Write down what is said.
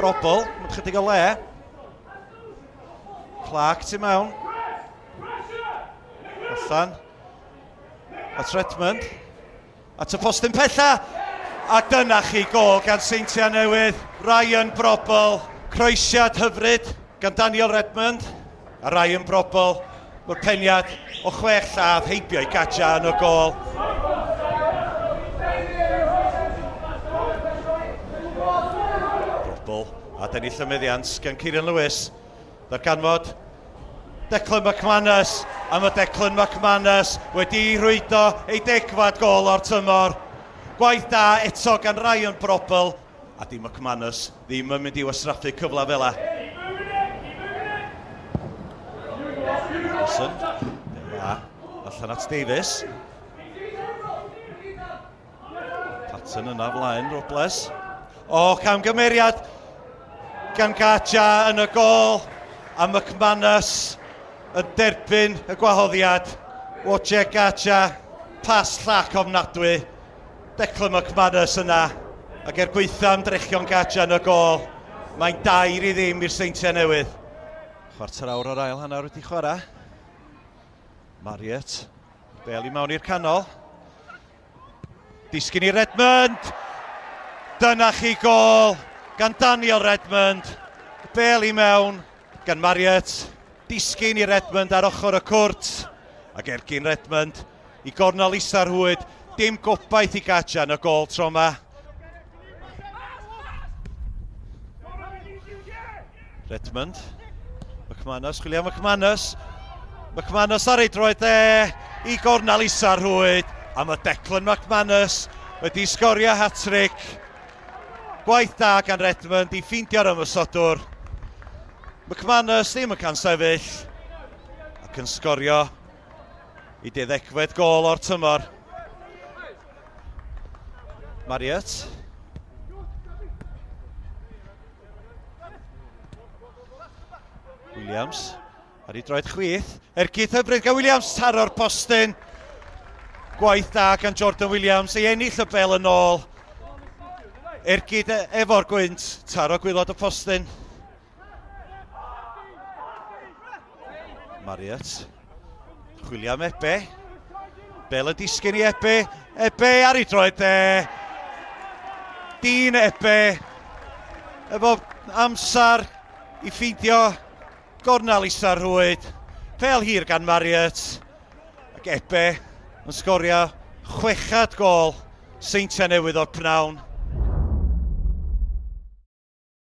Brobl, mae'n chydig o le. Clark tu mewn. Allan. At Redmond. At y postyn pella. A dyna chi gol gan Seintiau Newydd. Ryan Brobl. Croesiad hyfryd gan Daniel Redmond. A Ryan Brobl. Mae'r peniad o chwech lladd heibio i Gaja yn y gol. Brobl a dennill y meddiant gan Kieran Lewis. Ddarganfod Declan McManus, a mae Declan McManus wedi rhwydo ei degfad gol o'r tymor. Gwaith da eto gan Ryan Brobl, a di McManus ddim yn mynd i wastraffu cyfle fel 'a. Anderson, dda, allan at Davies. Patton yna flaen Robles. O, camgymeriad gan Gaja yn y gol. A McManus yn derbyn y gwahoddiad. Watcher Gaja, pas llac ofnadwy. Declan McManus yna. Ac er gweitha ymdrechion Gaja yn y gol, mae'n 2-0 i'r Seintiau Newydd. Chwarter awr o'r ail hanner wedi chwarae. Marriott, bel i mewn i'r canol. Disgyn i Redmond. Dyna chi gol gan Daniel Redmond. Bel i mewn gan Marriott. Disgyn i Redmond ar ochr y cwrt. Ac ergyn Redmond i gornel isa'r rhwyd. Dim gobaith i Gaja yn y gol tro yma. Redmond. McManus, chwilio McManus. McManus ar ei droed dde i gornel isa'r rhwyd. A mae Declan McManus wedi sgorio hat-trick. Gwaith da gan Redmond i ffeindio'r ymosodwr. McManus ddim yn can sefyll ac yn sgorio i deuddegfed gol o'r tymor. Marriott. Williams ar ei droed chwith. Ergyd hyfryd gan Williams, taro'r postyn. Gwaith da gan Jordan Williams i ennill y bel yn ôl. Ergyd e- efo'r gwynt, taro gwylod y postyn. Marriott. Chwilio am Ebe. Bel yn disgyn i Ebe. Ebe ar ei droed e. Dyn Ebe. Efo amser i ffeindio gornel isa'r rhwyd. Pel hir gan Marriott. Ac Ebe yn sgorio chwechad gol Seintiau Newydd o'r pnawn.